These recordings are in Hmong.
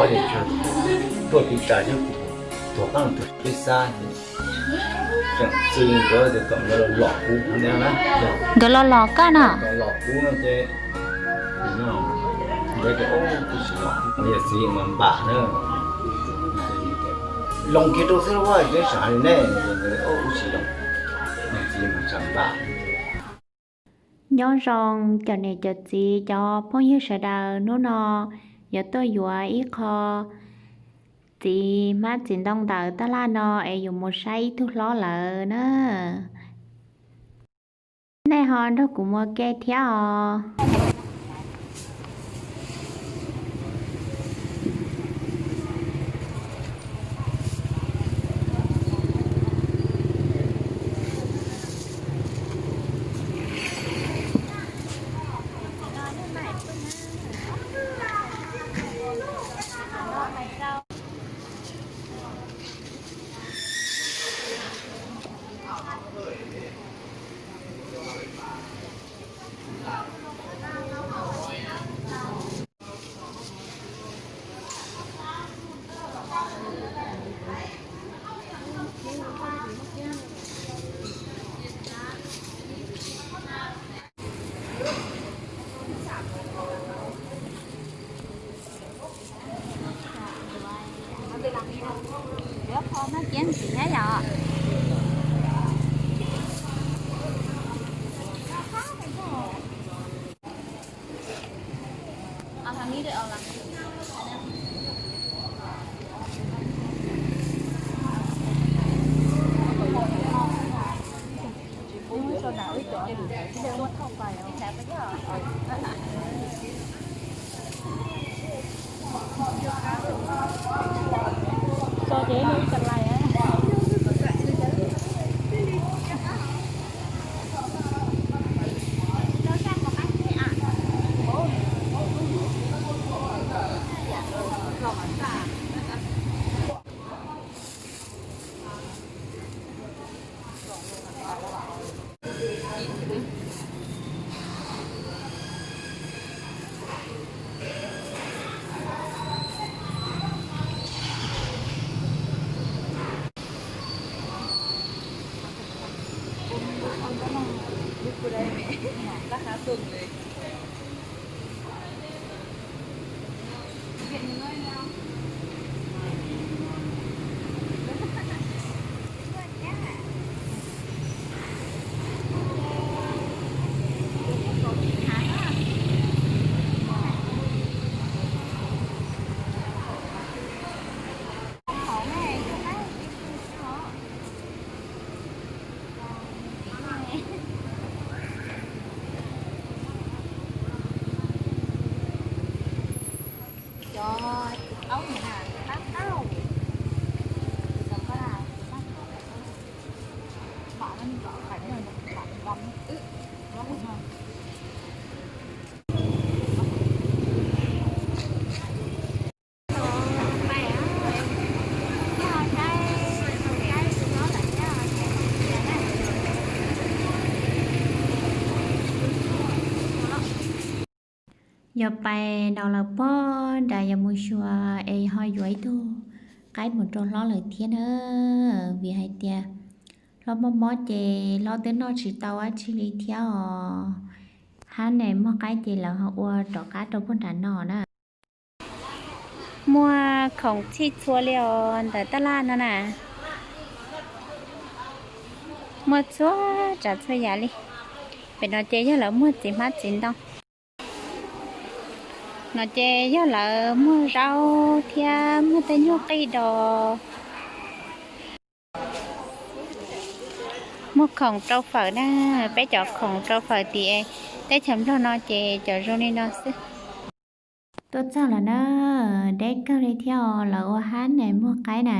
Tuaj tiv tas thiab kuv tuag qab tuag peb xab, tseem txw nkawd tias kom nkawd los lom kuv na. Nkawd los lom koj no? Los lom kuv no ces, no, nkawd tias, Ub, kuv tsis los, yawm txiv mas npam na. Loo kiag rau xwb los peb sawv li ne, kuv tsis los, yawm txiv mas tsam npam. Nyob zoo cov niam cov txiv cov phooj ywg sawv daws, hnub no yuav tuaj yuav ib qho txiv hmab txiv ntoo ntawm tab laj no es yuav mus saib ib tug hlob lawm na. Nej ho nrog kuv mus ua ke thiab os. Yog pais nraud lawm pob nram yog mus xyuas es ho yuav ib tug qaib mus rau hlob lawm thiab na, vim hais tias hlob mob mob ces hlob twb noj tsis tau dab tsi li thiab os. Hab nes muag qaib ces lawv ho ua rov qab rau puag nram no na. Muaj khoom txhij txhua li os ntawm tab laj no na. Muaj txhua tsav txhua yam li. Pem no ces yog lawv muag txiv hmab txiv ntoo. No ces yog lawv muag zaub thiab muag tej nyuag qij dos. Muag khoom rau fawm na, peb cov khoom rau fawm tim teb chaws Nplog no ces cov zoo li no xwb. Tuaj txog lawm na, deb kawg li thiab os, lawv ua hab nes muag qaib na.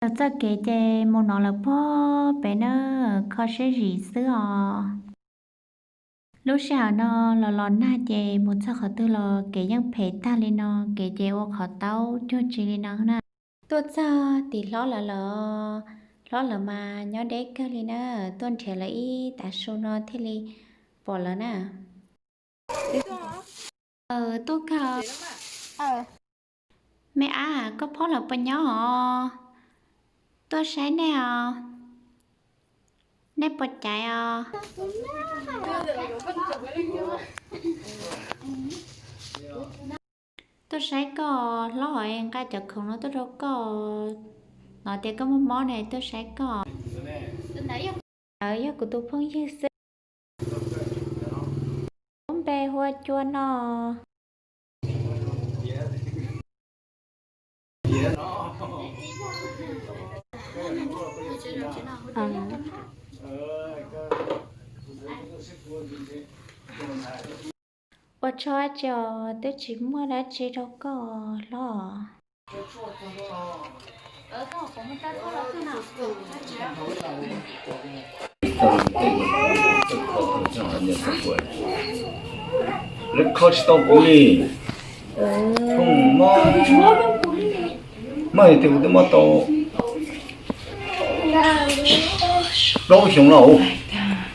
Los txoj kev ces mus no lawm puag pem na, kho siab zim xwb os. Lub sij hawm no los los nag ces mus txog qhov twg los kev yeej phem tag li no, kev ces ua qhov taub cuag tsi li no na. Tuaj txog tim hlob lawv lawm, hlob lawv mas nyob deb kawg li na, tuaj nrhiav lawv ib tav su no thiaj li pom lawv na. Tuaj kawg. Me ab, koj phob lawv puas nyob os? Tuaj saib nej os. Nej puas caiv os? Tuaj saib koj, hlob nqa cov khoom no tuaj rau koj, no tias koj muaj mob ne, tuaj saib koj. Yog kuv tus phooj ywg xwb. Lub npe hu ua Cua no. Ua tsaug tsi os, twb tsis muaj dab tsi rau koj hlob. Lawv kho tsis tau kuv li. Thooj mob, mob tias kuv twb mob tau plaub xyoo no.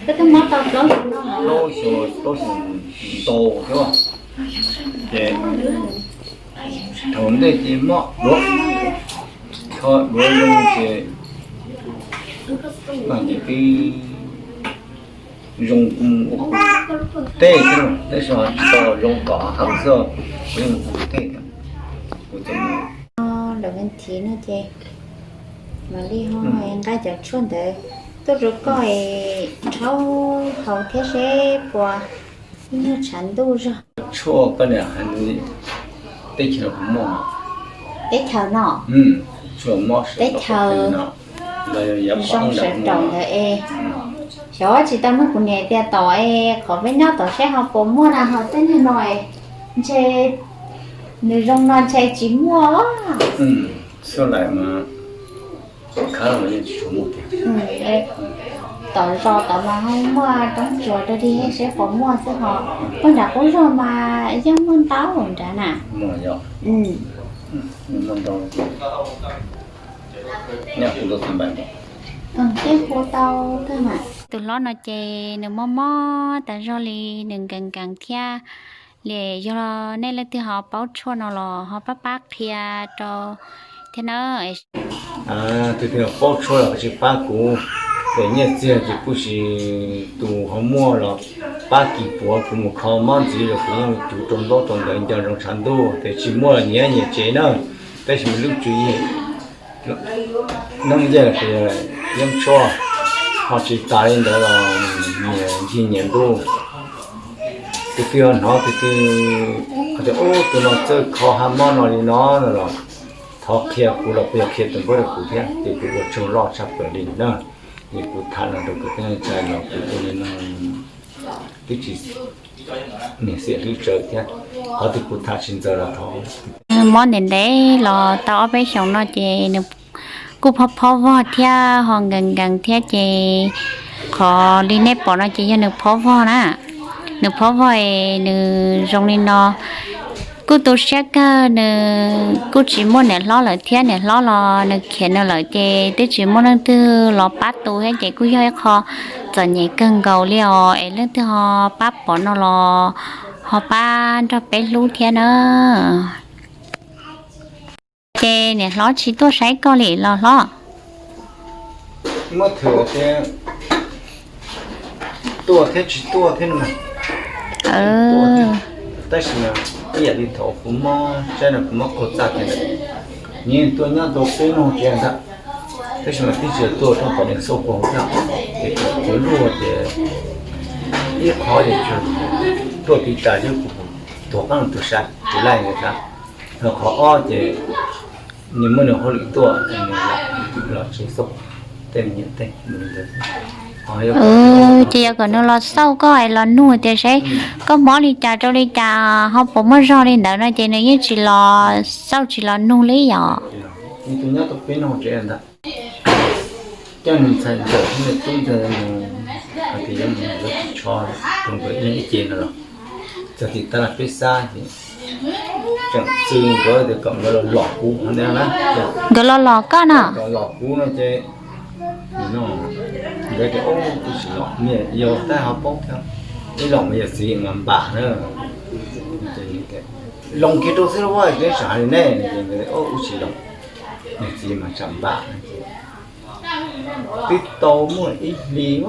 Plaub xyoo, plaub xyoo tsis tau thiab. Ces thaum ntej ces mob duav, kho duav zoo ces no ces twb zoo ua kuv tej xwb, tab sis tsis tau zoo kom heev xwb, kuv yeej ua kuv tej thiab, kuv txawm mus. Lawv nthiv no ces mam li ho nqa cov tshuaj ntawd tuaj rau koj es rhaub haus thiab seb puas ib nyuag tshav ntuj zog. Tshuaj koj niam hais teb chaws kuv muaj, teb chaws no, teb chaws zoo sawv daws ntawd es, xyov tsis tau nug kuv niam tias tom es qhov peb nyob tom seb ho puas muaj na, ho tej niag no es ntshe nws zoo no ntshe tsis muaj. Tom zos tom mas ho muaj roob tsuas rau dig seb puas muaj xwb ho. Puag nram qub zog mas yeej muaj ntau nrad na. Yeej hu tau kawg mas. Tus hlob no ces nws mob mob tas zog li, nws nkees nkees thiab li. Yog nej leej twg ho paub tshuaj no los ho pab pab qhia rau thiab na. Tus twg paub tshuaj los tsis pab kuv, ces nyiaj txiag ces kuj tsis, tus ho muaj los pab kis puav kuv mus kho mob ntxiv los kuv yeej cuv rau ntaub rau ntawv nco ntsoov tshav ntuj, ces tsis muaj los nyiam nyiam tsev na, tab sis lub tswv yim neeb ncaig los yeeb tshuaj, ho tsis tas li ntawd los nyiam ncig nyiam ntuj. Tus twg ho hnov tus twg tias ub tus no txawj kho hab mob no li no no los thov qhia kuv los puas yog qhia tus npawb rau kuv thiab, ces kuv ua tsaug loj tshaj plaws li na. Ces kuv tham no rau kuv peb txhais los kuv ua li no twb tsis niam xiam hlwb tsawv thiab, qhov twg kuv tham tsis ntxaws los thov. Mob ntev ntev los tau ob peb xyoos no ces nws kuj phob phob vog thiab ho nkees nkees thiab ces qhov li nej pom no ces yog nws phob vog na. Nws phob vog es nws zoo li no, Kuj tu siab kawg, nws kuj tsis muaj niam hlob lawm thiab, niam hlob los nws khiav nws lawm ces twb tsis muaj leej twg los pab tu thiab ces kuj yog ib qho txom nyem kawg nkaus li os, es leej twg ho pab pom no los ho pab nrog peb hlub thiab na. Ces niam hlob tsis tuaj saib koj li los hlob? Muaj thwm tias tuaj thiab tsis tuaj thiab no mas. Tab sis mas ib yam li thaum kuv mob tsaib no kuv mob qaug txaj tiag, nws tuaj nyob tau peb hnub tsev ntag, tab sis mas twb tsis tuaj rau tom nws xauj kuv thiab. Ces kuv luag tias ib qhov ces tuaj tiv tas thiab kuv tuag qeej tuag sab kuv laij ntawd xwb. Qhov ob ces nws muaj nws hauj lwm tuaj, nws los tsis xauj tej me nyuam tej ntawd. Ces yog kom nws los xauj koj es los nug tias seb koj mob li cas rau li cas ho puas muaj zog li ntawd no ces nws yeej tsis los xauj tsis los nug li yom. Nws tus nyob tau peb hnub tsev ntag. Coj nws ntxhais ntxawm thiab nws tub ntxawg mus hais tias yuav mus yuav ris tsho rau nkawd ib leeg ib ce no los, txog tim tab laj peb xab ces tseem txwv nkawd tias kom nkawd los lom kuv no na. Nkawd los lom koj no? Kom los lom kuv no ces no nkawd tias ub, ub tsis los, niam yau tab ho paub thiab, ib los mas yog txiv mas npam na. Los kiag rau xwb los peb tsam hais li ne, ub tsis los, niam txiv mas tsam npam. Twb tau muaj ib hlis,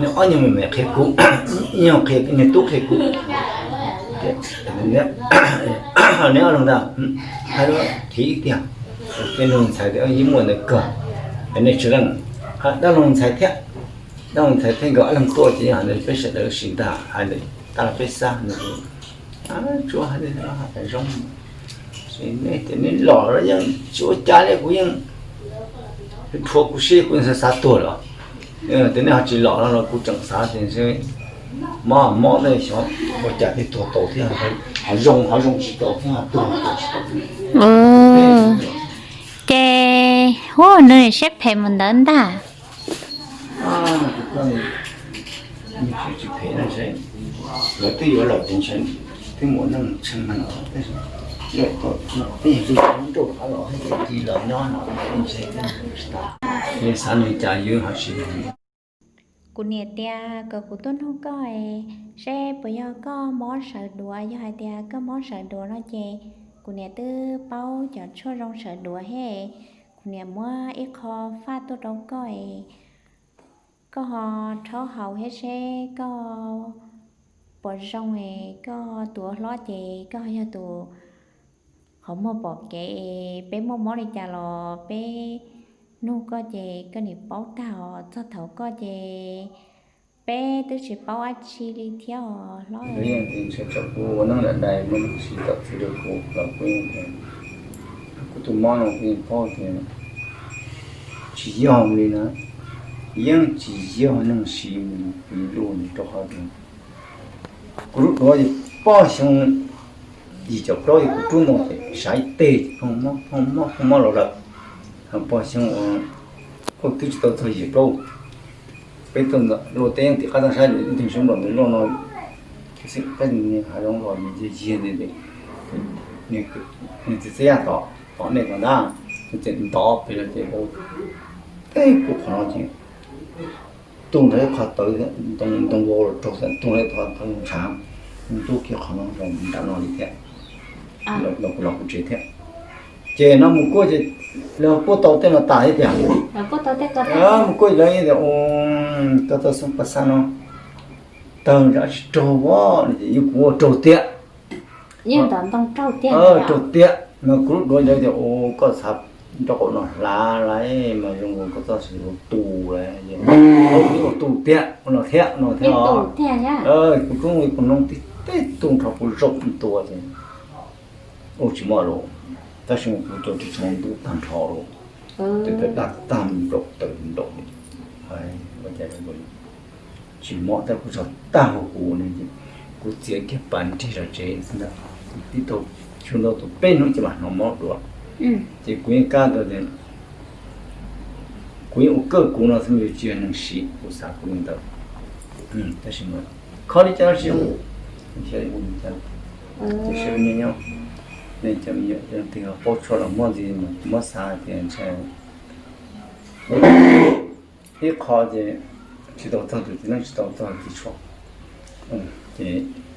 nws ob nyuag me me qhia kuv, ib nyuag qhia nws tub qhia kuv, neb ob leeg ntag, hais lus thim tiag, tej nug ntxhais tias yeej muaj ntawd kawg, nej tsis leej, dab laug ntxhais thiab, dab laug ntxhais thiab nkawd ob leeg tuaj ces yog peb sawv daws sim ntag hais ntawm tab laj peb xab no. Tsuas hais li zoo, neb tias neb los los yeej tsis ua cas li, kuv yeej rhuav kuv siab kuv yeej xav xav tuag lawm. Tias nej ho tsis los no los kuv tseem xav tias ntshe mob mob tej xyov ua cas thiaj tuag tau thiab, ho zoo ho zoo tsis tau thiab, tuag tsis tau. Ces hu nws siab phem mus ntawd ntag. Tsis phem, lawv twb yuav lawm ces ntshe twb muaj neeg tshee neeg, tab sis peb yog li nrauj qab los thiab ces cia los nyob no ntshe twb tsis tau. Xav nws cas yus ho tsis. Kuv niam tias kom kuv tuaj nug koj seb puas yog koj mob sawv duav, yog hais tias koj mob sawv duav no ces kuv niam twb paub cov tshuaj zoo sawv duav thiab, kuv niam muab ib qho faj tuaj rau koj es koj ho rhaub haus thiab seb koj puas zoo es koj tus hlob ces koj ho yog tus qhov muag pom kev es peb muaj mob li cas los peb nug koj ces koj nim paub tag os. Txog thaum koj ces peb twb tsis paub dab tsi li thiab os hlob. Kuv yeej tias ntshe tsam kuv ua neej daim dais muaj neeg siv tom txwv rau kuv los kuv yeej tias kuv tus mob no kuv yeej paub tias tsis yog li na, yeej tsis yog neeg siv kuv lub rau qhov tias kuv lub duav poj xyoo yim caum plaub kuv rub ntoo ces saiv teg ces phooj mob phooj mob phooj mob los lawm. Poj xyoo uas kuj twb tsis tau txog yim caum plaub, peb tuaj luaj teb tim qab toj sab ib tug xyoob nplaum ntawd loj no, xwb peb hav zoov los nws yig yig ntawd, nws txiv txiv yaj tom tom nej ko ntag, nws txawm ntov pes los ces teb kuv qhov no ces tu ntawd qhov tawv, ntoo vau los raug tu ntawd qhov tawv ntshav, nws tub kiag qhov no rau nram no li thiab, los kuv los kuv tsev thiab. Ces no mus kuaj ces lawv kuaj tau tej no tas thiab tiag. Mus kuaj lawv tias, koj tau xub pas xab no tawg ntshav tsis raug os, no ces yus kuv ua raug tiag. Raug tiag no kuv lub duav ntawd tias, koj xav nrog qaum no hlav lawm mas zoo koj txoj sia ua tu lawm, ua tu tiag no thiab no thiab. Kuv tub kuv noog tib teg tu nrho kuv zaum ntua ces ua tsis muaj lawm, tab sis kuv tus tib tshoob ntub tag nrho lawm, tes taw daj tag nplaum tawm nplaum li. Ua cas tsis mob tab kuv tso tag hauv kuv ne, kuv txiav kiag pas nrig los tsev xwb ntag. Tib tau xyoo ntau tus peb hnub ces mam hnov mob dua. Ces kuv yeej kab ntawd tias kuv yeej ua kawg kuv no xwb, tsis yog neeg siv, kuv xav kuv li ntawd. Tab sis mas kho li cas los tsis zoo, ua li cas Ces sib nyob nyob, nej cov me nyuam leej twg paub tshuaj los muab ntxiv, muab xav tias ntshai ib qho ces tsis tau txog tus txiv neej, tsis tau txog txiv tshuaj. Ces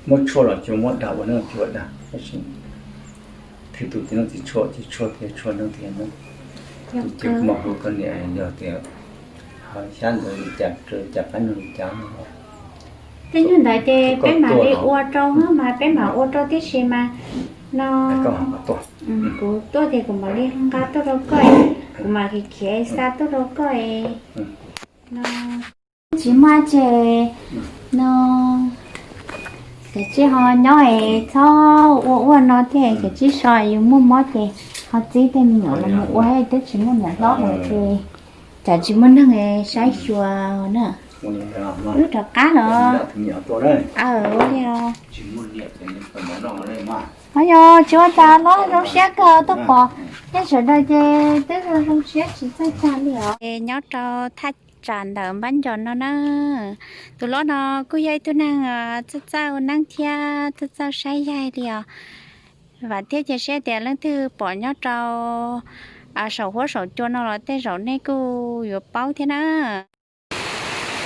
muab tshuaj los cuag muab dag, ua neej cuag ua dag, tab sis thwj tus txiv neej txiv tshuaj, txiv tshuaj thiab tshuaj neej thiab neej. Ces kuv mam hu koj niam, yog tias ho xyab ntawd li cas, cas qab nyoog li cas no, tej nyuag ntawd ces peb mam li ua rau, mas peb mam ua rau tib si mas no. Kuv tuaj ces kuv mam li nqa tuaj rau koj, kuv mam li khiav xa tuaj rau koj no. Tsis muaj ces no, kav tsij ho nyob es txhob ua ua no thiab, kav tsij so, yus muaj mob ces ho txib tej me nyuam los mus ua, twb tsis muaj niam hlob lawm ces tsam tsis muaj neeg saib xyuas na. Wb rov qab los. Ua li os. Ho yog tsis ua cas, los zoo siab kawg tuaj pom nej sawv daws ces twb zoo zoo siab tsis txawj tag li os. Es nyob rau thaj tsam ntawm Npab Nco no na. Tus hlob no kuj yog ib tug neeg txawj txawj ua neeb thiab txawj txawj saib yaig li os. Vam thiab cia siab tias leej twg pom nyob rau saum huab saum cua no los tej zaum nej kuj yuav paub thiab na.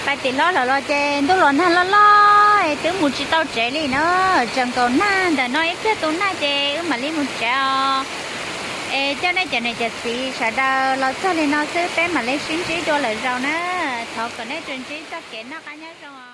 Pais tim hlob lawm los ces ntuj los nag loj loj es twb mus tsis tau tsev li na. Tseem nkaum nag ntawm no ib pliag tu nag ces wb mam li mus tsev os. Es coj nej cov niam cov txiv sawv daws los txog li no xwb, peb mam li sib ntsib dua lwm zaus na. Thov kom nej tsuas ntsib txoj kev noj qab nyob zoo.